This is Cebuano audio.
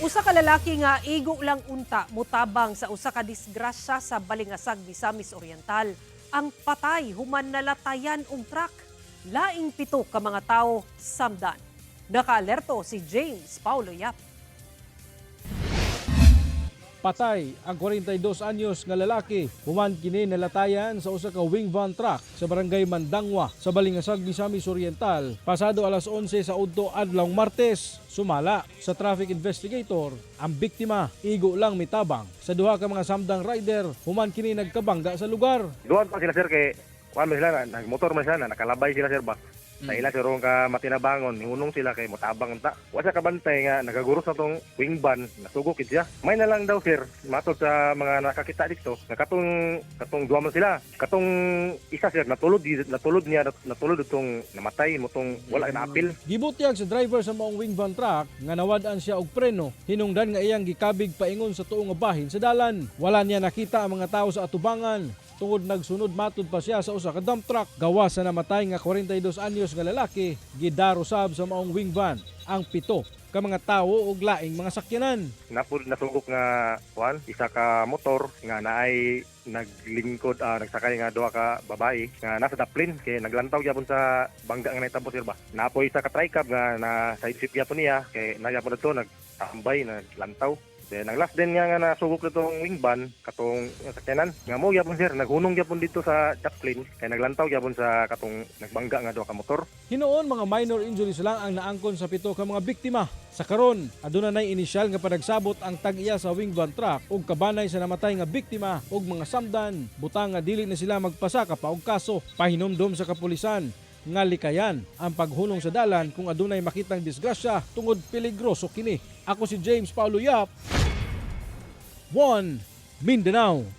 Usa ka lalaki nga igo lang unta mutabang sa usa ka disgrasya sa Balingasag, Misamis Oriental. Ang patay human nalatayan og truck. Laing 7 ka mga tawo samdan. Nakaalerto si James Paulo Yap. Patay ang 42 anyos nga lalaki human kini nalatayan sa usa ka wing van truck sa Barangay Mandangwa sa Balingasag, Misamis Oriental, pasado alas 11 sa udto adlaw Martes. Sumala sa traffic investigator, ang biktima igo lang mitabang sa duha ka mga samdang rider human kini nagkabangga sa lugar. Duha pa sila, sir, kay kuan man sila na, nagmotor man sila na nakalabay sila, sir, ba. Sa ila sir ka matinabangon, hunong sila kay motabang ta. Wa siya kabantay nga nagaguros na tong wing van, nasugok gid siya. May na lang daw, sir, matod sa mga nakakita dito, nga katong katong duha man sila. Katong isa, sir, natulod natulod niya, natulod itong namatay mo tong wala na apil. Gibutyag sa driver sa maong wing van truck nga nawad-an siya og preno hinungdan nga iyang gikabig paingon sa tuo nga bahin sa dalan. Wala niya nakita ang mga tao sa atubangan tungod nagsunod matud pa siya sa usa ka dump truck. Gawas sa namatay nga 42 anyos nga lalaki, gidaro sab sa maong wing van ang 7 ka mga tawo ug laing mga sakyanan. Napud nasugok nga kuan isa ka motor nga naay naglingkod, nagsakay nga duha ka babae nga nasa daplin kay naglantaw gyapon sa bangga nga nahitabo, sir, ba. Napoy isa ka tricab nga na side trip gyapon niya kay na gyapon didto nagtambay, naglantaw. Then ang last din nga nga nasugok nitong wing van, katong sakyanan nga mo gyapon, sir, naghunong gyapon dito sa daplin kay naglantaw gyapon sa katong nagbangga nga duha ka motor. Hinuon mga minor injuries lang ang naangkon sa 7 ka mga biktima. Sa karon, aduna nay inisyal nga panagsabot ang tag-iya sa wing van truck ug kabanay sa namatay nga biktima ug mga samdan. Butang nga dili na sila magpasaka pa og kaso. Pahinumdom sa kapulisan nga likayan ang paghunong sa dalan kung adunay makitang disgrasya tungod peligroso kini. Ako si James Paulo Yap, 1 Mindanao.